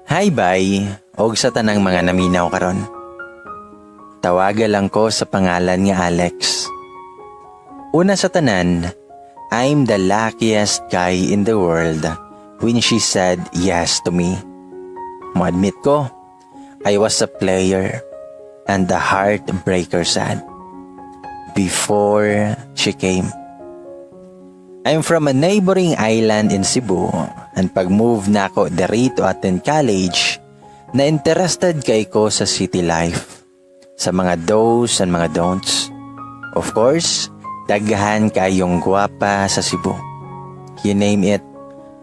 Hi, bye, og sa tanang mga naminaw karon. Tawaga lang ko sa pangalan nga Alex. Una sa tanan, I'm the luckiest guy in the world when she said yes to me. Mo-admit ko, I was a player and a heartbreaker sad before she came. I'm from a neighboring island in Cebu and pag-move na ako diri to attend college, na interested kay ko sa city life, sa mga do's and mga don'ts. Of course, daghan kayong gwapa sa Cebu. You name it,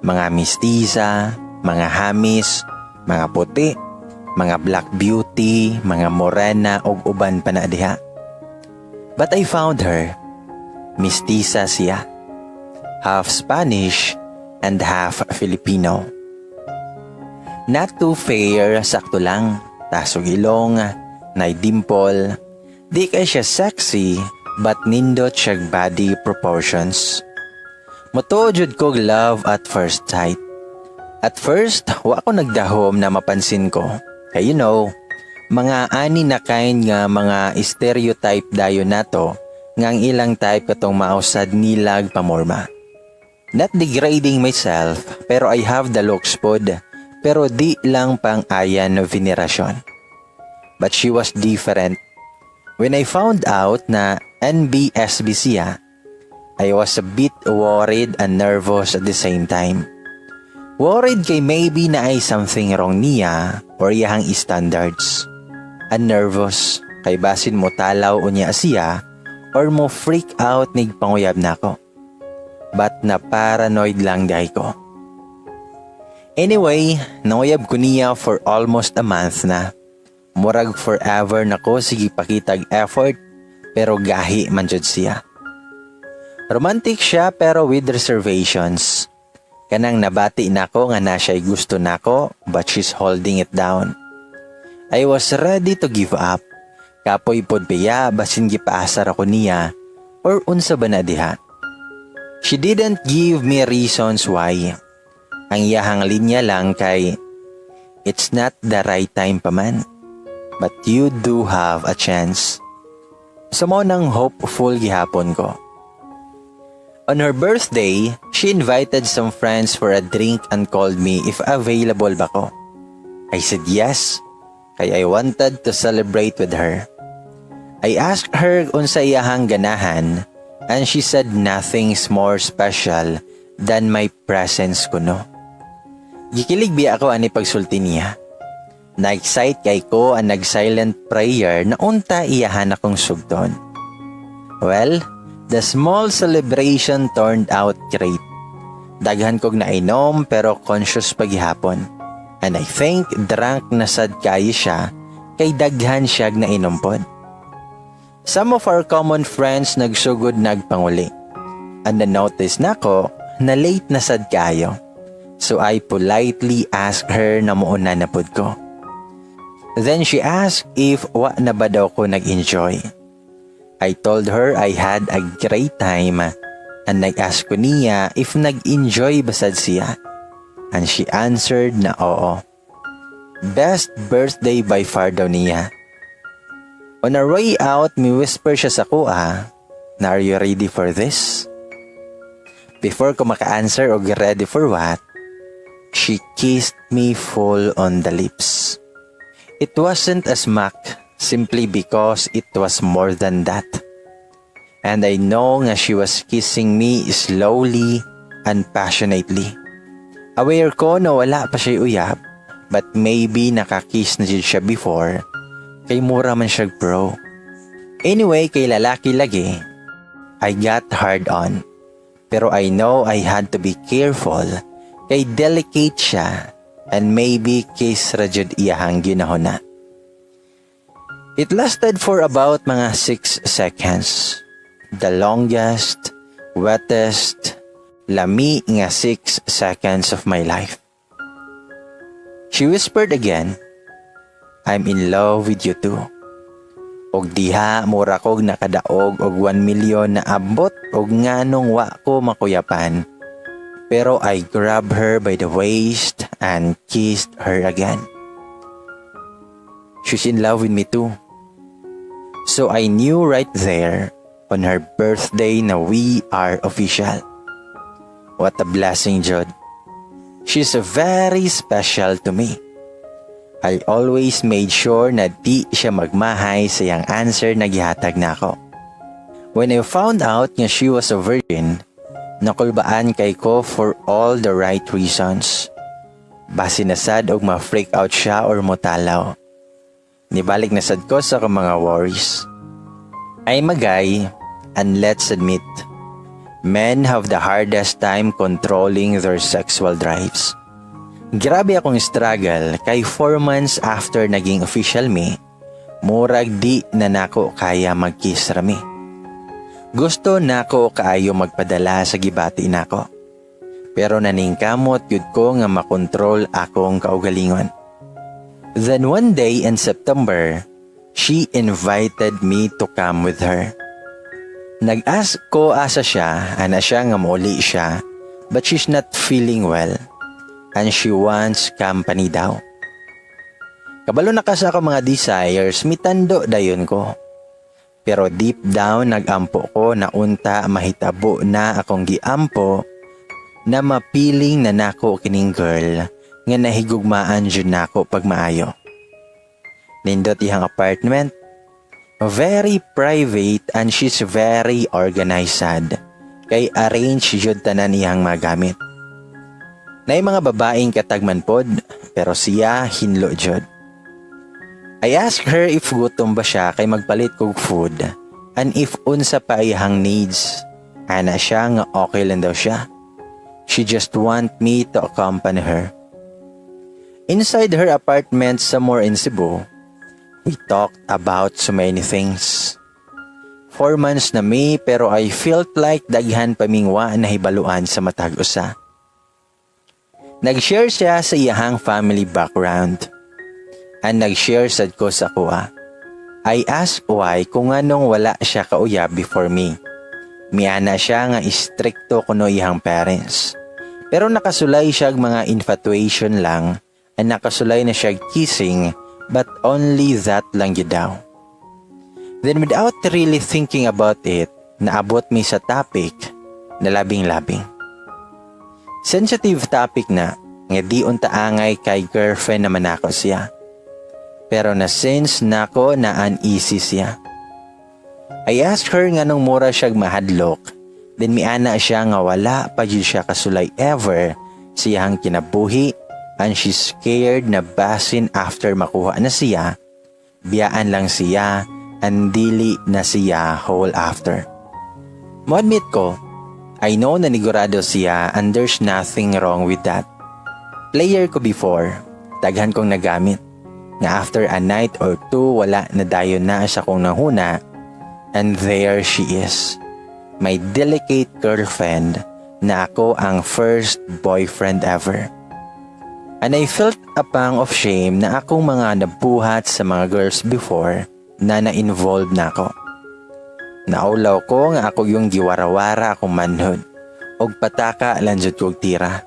mga mestiza, mga hamis, mga puti, mga black beauty, mga morena ug uban pa na diha. But I found her. Mestiza siya. Half Spanish and half Filipino. Not too fair, sakto lang. Taas og ilong, nay dimple. Di kay siya sexy, but nindot siya body proportions. Motuo jud kog love at first sight. At first, wa ko nagdahom na mapansin ko. Kay mga ani na kind nga mga stereotype dayon nato nga ang ilang type katong mausad nilag pamorma. Not degrading myself, pero I have the looks pod, pero di lang pang Ian Veneracion. But she was different. When I found out na NBSB siya, I was a bit worried and nervous at the same time. Worried kay maybe naay something wrong niya or iyahang standards. And nervous kay basin mo talaw unya siya or mo freak out nig panguyab nako. But na paranoid lang diay ko. Anyway, nanguyab ko niya for almost a month na. Murag forever na ko sige pakitag effort, pero gahi man jud siya. Romantic siya pero with reservations. Kanang nabati nako nga na siya'y gusto nako, but she's holding it down. I was ready to give up. Kapoy pod biya, basin gipaasar ako niya or unsa ba na diha. She didn't give me reasons why. Ang iyahang linya lang kay, "It's not the right time pa man. But you do have a chance." So mao nang hopeful gihapon ko. On her birthday, she invited some friends for a drink and called me if available ba ko. I said yes, kay I wanted to celebrate with her. I asked her unsa iyahang ganahan and she said nothing's more special than my presence kuno. Gikilig biya ako ani pagsulti niya. Na-excite kay ko ang nag-silent prayer na unta iyahan akong sugton. Well, the small celebration turned out great. Daghan kog nainom pero conscious pagihapon. And I think drunk na sad kayo siya kay daghan siya nainom pod. Some of our common friends nagsugod nagpanguli. And na-notice nako na late na sad kayo. So I politely asked her na muuna na pod ko. Then she asked if wa na ba daw ko nag-enjoy. I told her I had a great time and nag-ask ko niya if nag-enjoy ba sad siya. And she answered na oo. Best birthday by far daw niya. On our way out, mi whisper siya sa akoa na, "Are you ready for this?" Before ko maka-answer og ready for what, she kissed me full on the lips. It wasn't a smack simply because it was more than that. And I know nga she was kissing me slowly and passionately. Aware ko na wala pa siya uyab, but maybe nakakiss na jud siya before kay mura man siya pro. Anyway, kay lalaki lagi, I got hard on. Pero I know I had to be careful kay delicate siya and maybe kiss ra jud iyahang ginahuna. It lasted for about mga 6 seconds. The longest, wettest, lami nga 6 seconds of my life. She whispered again, "I'm in love with you too." Og diha mura kog nakadaog og 1 million na abot og nganong wa ko makuyapan. Pero I grabbed her by the waist and kissed her again. She's in love with me too. So I knew right there on her birthday na we are official. What a blessing, jud. She's very special to me. I always made sure na di siya magmahay sa iyang answer na gihatag nako. When I found out nga she was a virgin, nakulbaan kay ko for all the right reasons. Basi na sad og ma-freak out siya or motalaw. Nibalik na sad ko sa akong mga worries. I'm a guy, and let's admit, men have the hardest time controlling their sexual drives. Grabe akong struggle kay 4 months after naging official mi, murag di na nako kaya mag-kiss rami. Gusto nako kaayo magpadala sa gibati nako. Pero naningkamot yun ko nga makontrol akong kaugalingon. Then one day in September, she invited me to come with her. Nag-ask ko asa siya, ana siya nga mauli siya, but she's not feeling well and she wants company daw. Kabalo na ka sa ako mga desires, mitando dayon ko. Pero deep down nagampo ko na unta mahitabo na akong giampo na mapiling na nako kining girl nga nahigugmaan jud nako pag maayo. Nindot iyang apartment. Very private and she's very organized sad. Kay arrange jud tanan iyang magamit. Nay mga babaeng katagman pod, pero siya hinlo jud. I asked her if gutom ba siya kay magpalit kog food and if unsa pa iyang needs. Ana siya nga okay lang daw siya. She just want me to accompany her. Inside her apartment somewhere in Cebu, we talked about so many things. 4 months na mi, pero I felt like daghan pa ming wa nahibaluan sa matag usa. Nag-share siya sa iyahang family background. And nag-share sad ko sa kuha. I asked why kung anong wala siya kauyab before me. Miana siya nga istrikto kuno iyang parents. Pero nakasulay siya mga infatuation lang and nakasulay na siya kissing, but only that lang yun daw. Then without really thinking about it, naabot mi sa topic na labing-labing. Sensitive topic na nga di unta angay kay girlfriend naman ako siya. Pero na sense nako na uneasy siya. I asked her nga nung mura siya mahadlok, then miana siya nga wala pa jud siya kasulay ever siyang kinabuhi and she's scared na basin after makuha na siya, biyaan lang siya and dili na siya whole after. Mo admit ko, I know na nigurado siya and there's nothing wrong with that. Player ko before, daghan kong nagamit. Nga after a night or two, wala na dayon na sa kong nahuna, and there she is. My delicate girlfriend na ako ang first boyfriend ever. And I felt a pang of shame na akong mga nabuhat sa mga girls before na na-involve na ako. Naulaw ko nga ako yung giwarawara akong manhood og pataka lang jud kog tira.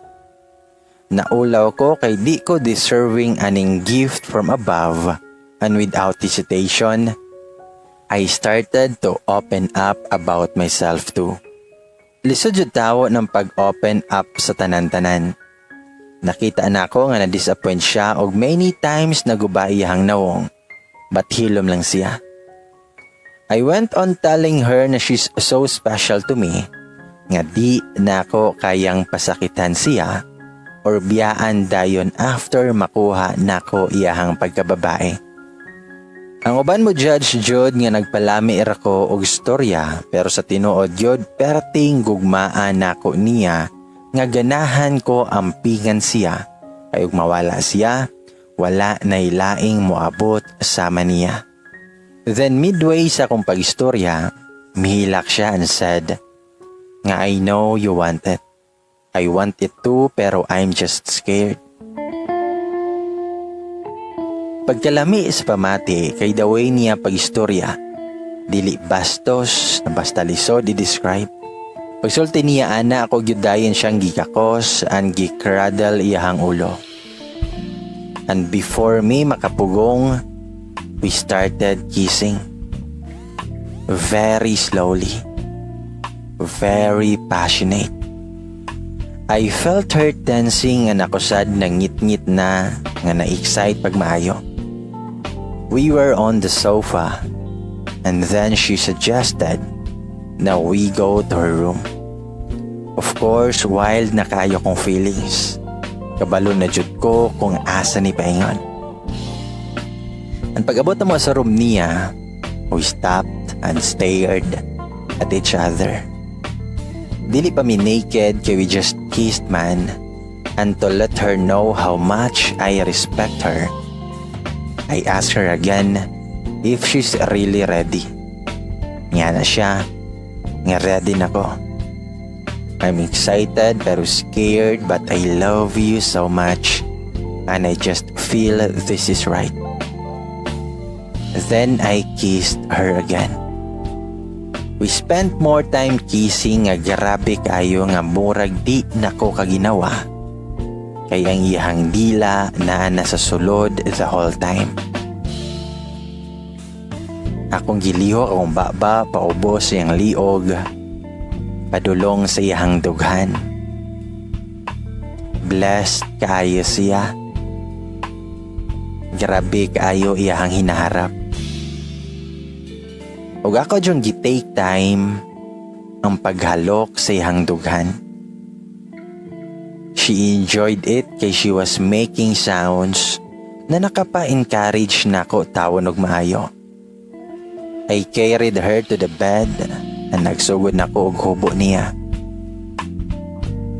Naulaw ko kay di ko deserving aning gift from above, and without hesitation, I started to open up about myself too. Lisod jud tawo ng pag-open up sa tanan-tanan. Nakita na ako nga na-disappoint siya og many times naguba iyang nawong, but hilom lang siya. I went on telling her na she's so special to me nga di na ako kayang pasakitan siya or biyaan dayon after makuha nako iyahang pagkababae. Ang uban mo judge jud nga nagpalami ra ko og istorya, pero sa tinuod jud perting gugmaan nako niya nga ganahan ko ampingan siya kay ug mawala siya, wala na laing moabot sama niya. Then midway sa akong pagistorya, mihilak siya and said nga, "I know you want it. I want it too, pero I'm just scared." Pagkalami sa pamati kay the way niya pagistorya, dili bastos na basta lisod i-describe. Pagsulti niya ana, ako gyud dayon siyang gikakos and gicradle iyahang ulo. And before me makapugong, we started kissing. Very slowly. Very passionate. I felt her tensing and ako sad nangit-ngit na nga na-excite pag maayo. We were on the sofa and then she suggested na we go to her room. Of course, wild na kaayo kong feelings. Kabalo na jud ko kung asa ni paingon. Ang pag-abot mo sa room niya, we stopped and stared at each other. Dili pa mi naked kay we just kissed man, and to let her know how much I respect her, I asked her again if she's really ready. Nga na siya, nga ready na ko. I'm excited pero scared, but I love you so much and I just feel this is right. Then I kissed her again. We spent more time kissing nga grabe kayo nga murag di nako kaginawa. Kay ang iyahang dila naa na sa sulod the whole time. Akong gilihok akong baba paubos sa iyang liog, padulong sa iyahang dughan. Blessed kaayo siya. Grabe kaayo iyahang hinaharap. Ug ako jung gi-take time ang paghalok sa iyahang dughan. She enjoyed it kay she was making sounds na nakapa-encourage nako tawon og maayo. I carried her to the bed and nagsugod nako og hubo niya.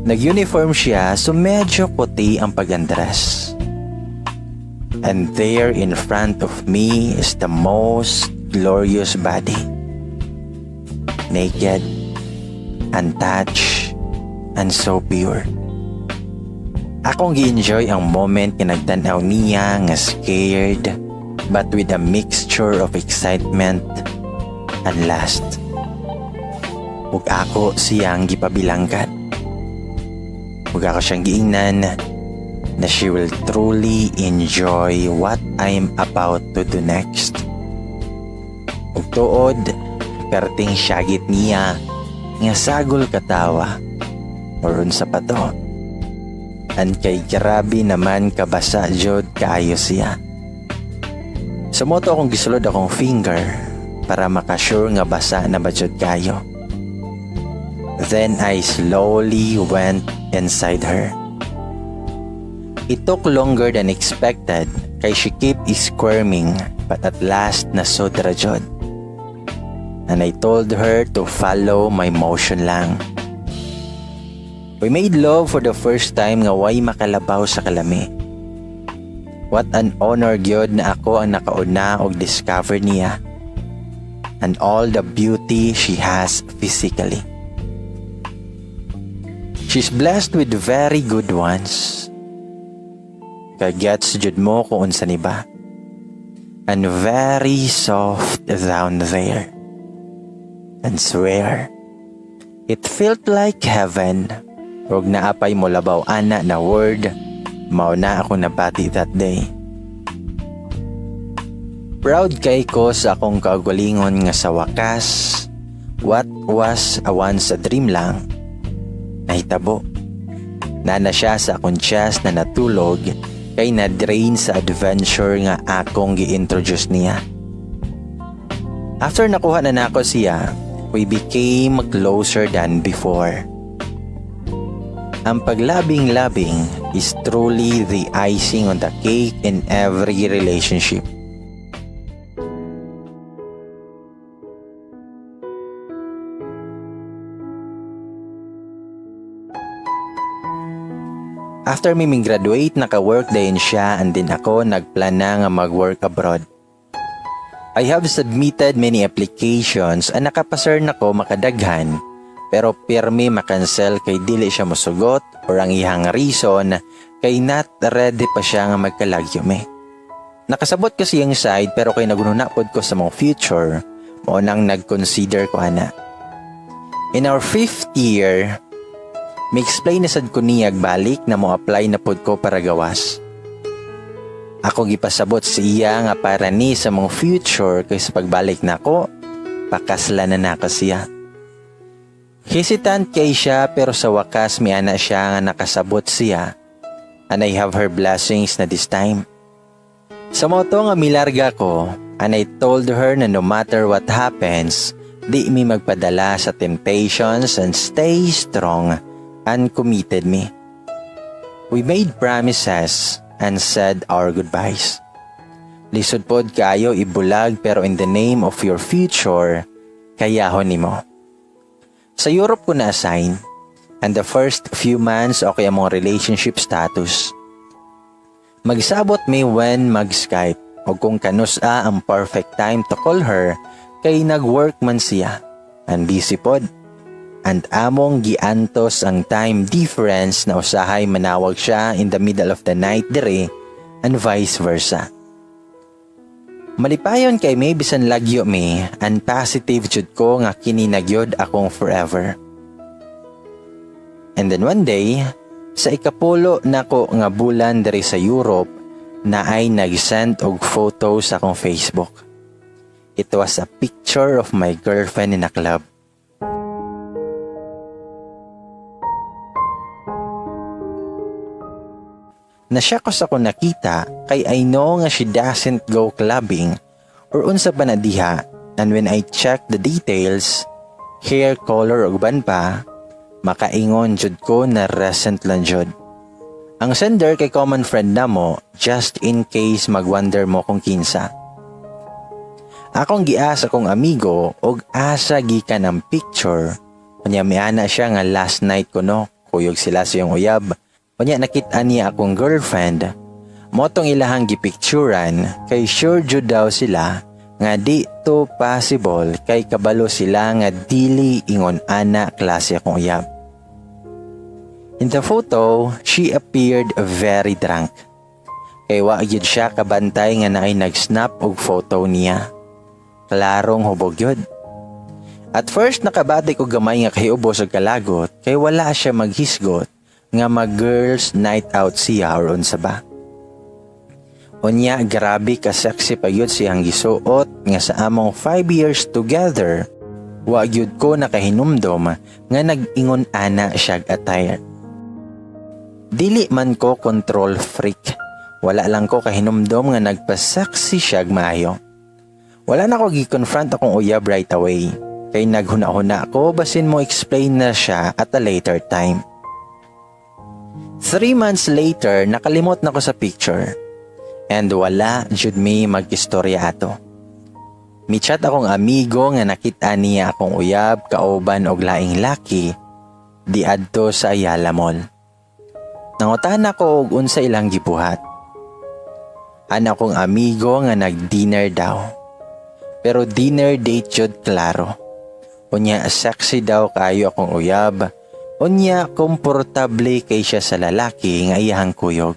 Nag-uniform siya, so medyo kuti ang pag-undress. And there in front of me is the most glorious body. Naked, untouched, and so pure. Akong gi-enjoy ang moment nga nagtan-aw niya nga scared but with a mixture of excitement and lust. Ug ako siyang gipabilangkan. Ug ako siyang giingnan na she will truly enjoy what I'm about to do next. Ug tuod, perting syagit niya nga sagol katawa or unsa pa to. And kay grabe naman kabasa jud kaayo siya. Sa moto akong gisulod akong finger para makasure nga basa na ba jud kayo. Then I slowly went inside her. It took longer than expected kay she keep squirming, but at last nasudra jud. And I told her to follow my motion lang. We made love for the first time nga way makalabaw sa kalami. What an honor gyud na ako ang nakauna og discover niya and all the beauty she has physically. She's blessed with very good ones. Kagets jud mo kung unsa ni ba. And very soft down there. And swear, it felt like heaven. Ug naapay mo labaw ana na word, mao na ako nabati that day. Proud kay ko sa akong kaugalingon nga sa wakas, what was a once a dream lang, nahitabo. Nana siya sa akong chest na natulog kay na-drain sa adventure nga akong gi-introduce niya. After nakuha na nako siya, we became closer than before. Ang paglabing-labing is truly the icing on the cake in every relationship. After mi graduate, naka-work din siya and din ako nagplan na nga mag-work abroad. I have submitted many applications and nakapasar na ko makadaghan, pero pirmi makancel kay dili siya mosugot or ang iyang reason kay not ready pa siya nga magkalagyo me. Nakasabot kasi yung side, pero kay nagununa pod ko sa mga future, mao nang nag-consider ko ana. In our fifth year, mi-explain na sad ko niyag balik na mo apply na pod ko para gawas. Ako gipasabot sa iya nga para ni sa mong future kay sa pagbalik nako, pakasla na nako siya. Hesitant kay siya, pero sa wakas miana siya nga nakasabot siya and I have her blessings na this time. Sa mao to nga milarga ko and I told her na no matter what happens, di mi magpadala sa temptations and stay strong and committed me. We made promises and said our goodbyes. Lisod pod kayo ibulag, pero in the name of your future, kayahon nimo. Sa Europe ko na-assign and the first few months, okay among relationship status. Magsabot mi when mag-Skype o kung kanus-a ang perfect time to call her kay nag-work man siya and busy pod. And among giantos ang time difference na usahay manawag siya in the middle of the night dire and vice versa. Malipayon kay may bisan lagyo mi and positive jud ko nga kini na gyud akong forever. And then one day, sa ikapulo nako nga bulan diri sa Europe, na ay nag-send og photo sa akong Facebook. It was a picture of my girlfriend in a club. Nasya ko sa akong nakita kay I know nga she doesn't go clubbing or unsa pa na diha, and when I check the details, hair color ug uban pa, makaingon jud ko na recent lang jud. Ang sender kay common friend namo, just in case magwonder mo kung kinsa. Akong giasa akong amigo og asa gikan ang picture. Unya miana siya nga last night kuno, kuyog sila sa iyang uyab. Unya nakita niya akong girlfriend. Mao tong ilahang gipicturan kay sure jud daw sila nga di to possible kay kabalo sila nga dili ingon ana klase akong uyab. In the photo, she appeared very drunk. Kay wa gyud siya kabantay nga naay nag-snap og photo niya. Klarong hubog yun. At first nakabati ko gamay nga kahiubos og kalagot kay wala siya maghisgot nga mag-girls night out siya or unsa ba. Unya grabe ka sexy pa yun siyang gisuot nga sa among 5 years together, wa gyud ko nakahinumdom nga nag-ingon ana siyag attire. Dili man ko control freak. Wala lang ko kahinumdom nga nagpa-sexy siyag maayo. Wala na ko gi-confront akong uyab right away. Kay naghuna-huna ko basin mo explain na siya at a later time. 3 months later, nakalimot na ko sa picture. And wala jud mi mag-istorya ato. Mi-chat akong amigo nga nakita niya akong uyab kauban og laing laki diadto sa Ayala Mall. Nangutana ko og unsa ilang gibuhat. Ana akong amigo nga nag-dinner daw. Pero dinner date jud klaro. Unya sexy daw kayo akong uyab. Unya komportable kay siya sa lalaki nga iyahang kuyog.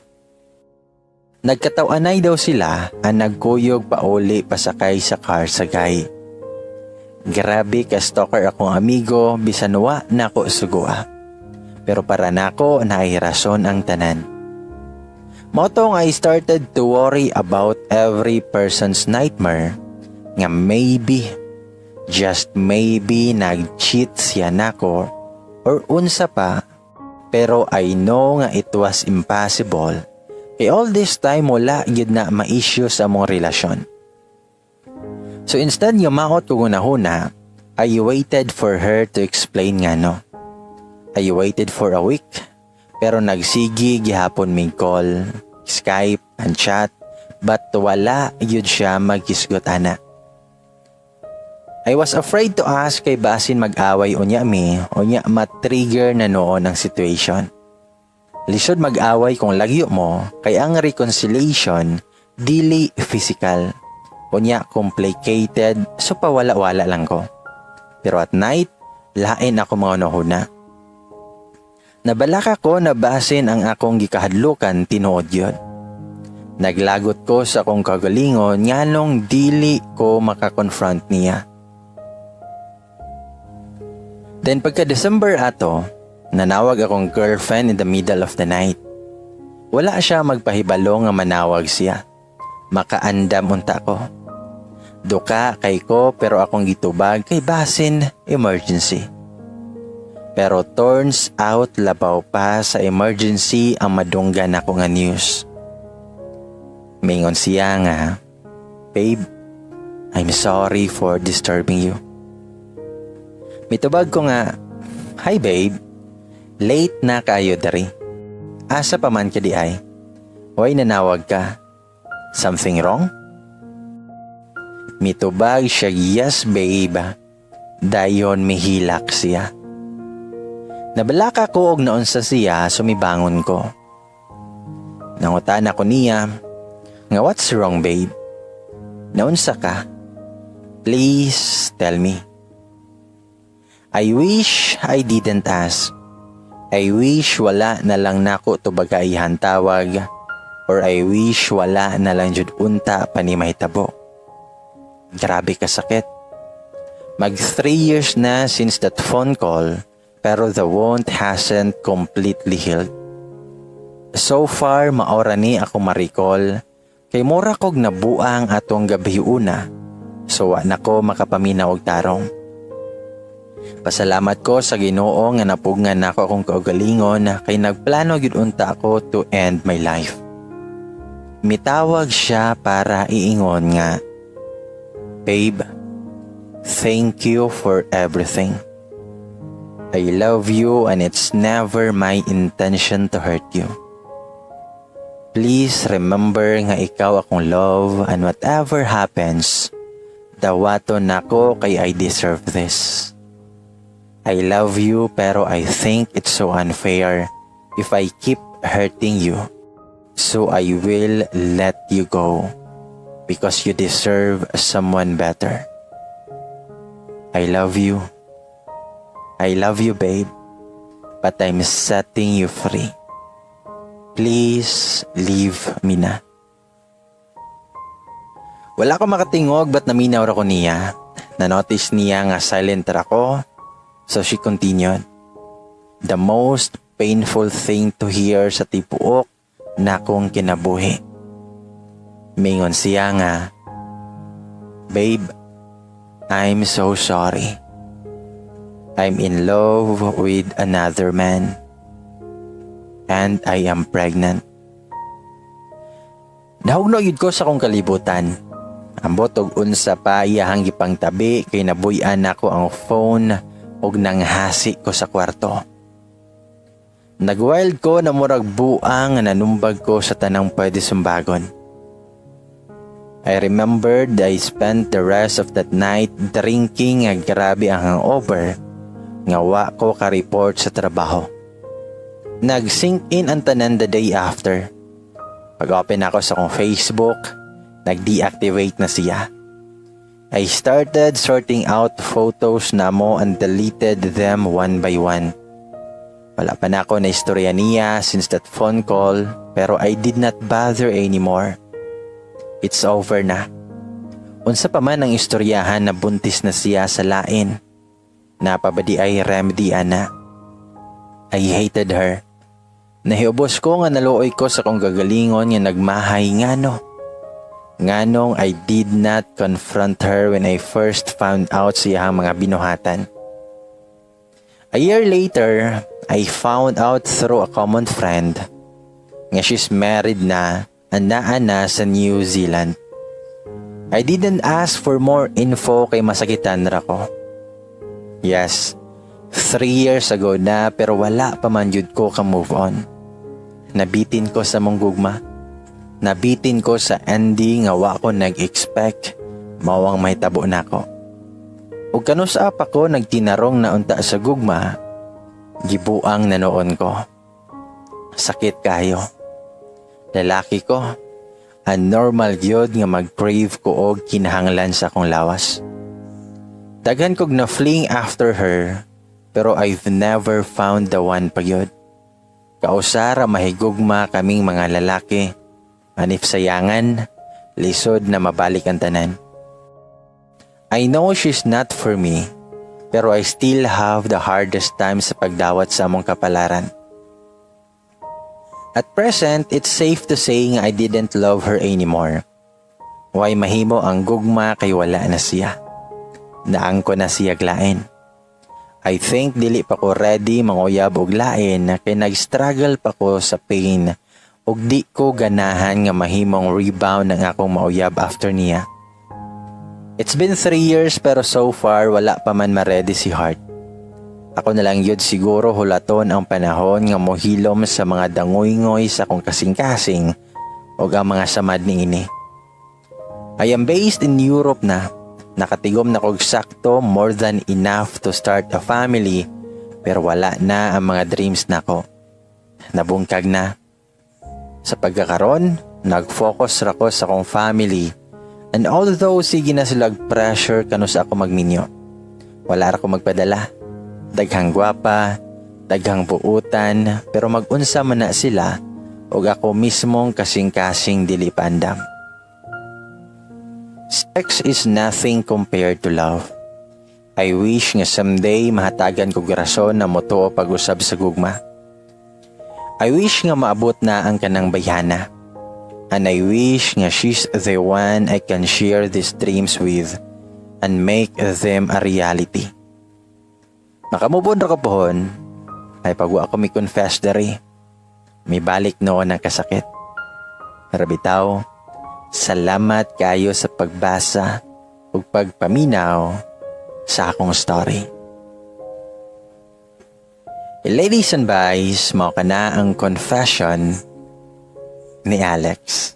Nagkataw-anay daw sila ang nagkuyog pauli pasakay sa car sa gay. Grabe ka stalker akong amigo bisan wa nako sugua. Pero para nako, naay rason ang tanan. Mao tong I started to worry about every person's nightmare nga maybe, just maybe, nag-cheat siya nako or unsa pa, pero I know nga it was impossible kay all this time wala gyud na ma-issue sa among relasyon. So instead nga maot ko hunahuna, I waited for her to explain nga no. I waited for a week, pero nagsigi gihapon mig call, Skype and chat, but wala gyud siya maghisgot ana. I was afraid to ask kay basin mag-away unya mi, unya ma-trigger na noon ang situation. Lisod mag-away kung lagyo mo kay ang reconciliation dili physical. Unya complicated, so pawala-wala lang ko. Pero at night, lain ako mga hunahuna. Nabalaka ko na basin ang akong gikahadlukan tinuod yun. Naglagot ko sa akong kagalingon nganong dili ko makakonfront niya. Then one day, nag-text siya. Then pagka December ato, nanawag akong girlfriend in the middle of the night. Wala siya magpahibalo nga manawag siya. Makaandam unta ko. Duka kay ko pero akong gitubag kay basin emergency. Pero turns out labaw pa sa emergency ang madunggan ako nga news. Mingon siya nga, "Babe, I'm sorry for disturbing you." Mitubag ko nga, "Hi babe, late na kayo dari. Asa pa man ka diay? Why nanawag ka? Something wrong?" Mitubag siya, "Yes babe." Dayon mihilak siya. Nabalaka ko og naunsa siya, so mibangon ko. Nangutan ako niya nga, "What's wrong, babe? Naunsa ka? Please tell me." I wish I didn't ask. I wish wala na lang nako tubaga iyang tawag or I wish wala na lang jud unta pa ni mahitabo. Grabe kasakit. Mag 3 years na since that phone call, pero the wound hasn't completely healed. So far, mao ra ni ako ma-recall kay mura kog nabuang atong gabi una. So wa na ko makapaminaw og tarong. Pasalamat ko sa Ginoo nga napugngan nako akong kaugalingon kay nagplano gyud unta ako to end my life. Mitawag siya para iingon nga, "Babe, thank you for everything. I love you and it's never my intention to hurt you. Please remember nga ikaw akong love and whatever happens, dawaton nako kay I deserve this. I love you pero I think it's so unfair if I keep hurting you. So I will let you go because you deserve someone better. I love you. I love you, babe. But I'm setting you free. Please leave me na." Wala ko makatingog but naminaw ra ko niya. Na-notice niya nga silent ra ko. So she continued. The most painful thing to hear sa tibuok nakong kinabuhi. Mingon siya nga, "Babe, I'm so sorry. I'm in love with another man. And I am pregnant." Nahugno gyud ko sa akong kalibutan. Ambot og unsa pa iyahang gipangtabi kay nabuy-an nako ang phone ug nanghasi ko sa kwarto. Nagwild ko na murag buang nga nanumbag ko sa tanang pwede sumbagon. I remembered I spent the rest of that night drinking nga grabe ang hangover nga wa ko ka-report sa trabaho. Nag-sink in ang tanan the day after. Pag-open ako sa akong Facebook, nag-deactivate na siya. I started sorting out photos namo and deleted them one by one. Wala pa na ako na istorya niya since that phone call, pero I did not bother anymore. It's over na. Unsa pa man ang istoryahan na buntis na siya sa lain. Naa pa ba diay remedy ana? I hated her. Nahiubos ko nga naluoy ko sa kong kaugalingon nga nagmahay ngano. Nganong I did not confront her when I first found out sa iyang mga binuhatan. A year later, I found out through a common friend nga she's married na and naa na sa New Zealand. I didn't ask for more info kay masakitan ra ko. Yes, 3 years ago na pero wala pa man jud ko ka move on. Nabitin ko sa among gugma. Nabitin ko sa ending nga wa ko nag-expect mao ang mahitabo nako. Ug kanus-a pa ko nagtinarong na unta sa gugma, gibuang na nuon ko. Sakit kayo. Lalaki ko, ang normal gyud nga mag-crave ko og kinahanglan sa akong lawas. Daghan kog na fling after her, pero I've never found the one pa gyud. Kausa ra mahigugma kaming mga lalaki. And if sayangan, lisod na mabalik ang tanan. I know she's not for me, Pero I still have the hardest time sa pagdawat sa among kapalaran. At present, it's safe to say nga I didn't love her anymore. Way mahimo ang gugma kay wala na siya. Naangko na siya og lain. I think dili pa ko ready manguyab og lain kay nag-struggle pa ko sa pain ug di ko ganahan nga mahimong rebound ang akong mauyab after niya. It's been 3 years pero so far wala pa man ma-ready si heart. Ako na lang yun siguro hulaton ang panahon nga mohilom sa mga dangoy-ngoy sa akong kasing-kasing o ang mga samad niini. I am based in Europe na. Nakatigom na kog sakto, more than enough to start a family, pero wala na ang mga dreams nako. Nabungkag na. Sa pagkakaron, nag-focus ra ko sa akong family and although sige na sila pressure kanus-a ako magminyo, wala ra ko magpadala. Daghang gwapa, daghang buutan, pero mag-unsa man na sila ug ako mismong kasing-kasing dili paandam. Sex is nothing compared to love. I wish nga someday mahatagan ko rason na motuo pag-usab sa gugma. I wish nga maabot na ang kanang bayhana. And I wish nga she's the one I can share these dreams with and make them a reality. Makamove on ra ko pohon, ay pag ako mi confess diri, mibalik noon ang kasakit. Pero bitaw, salamat kayo sa pagbasa ug pagpaminaw sa akong story. Ladies and boys, mao kana ang confession ni Alex.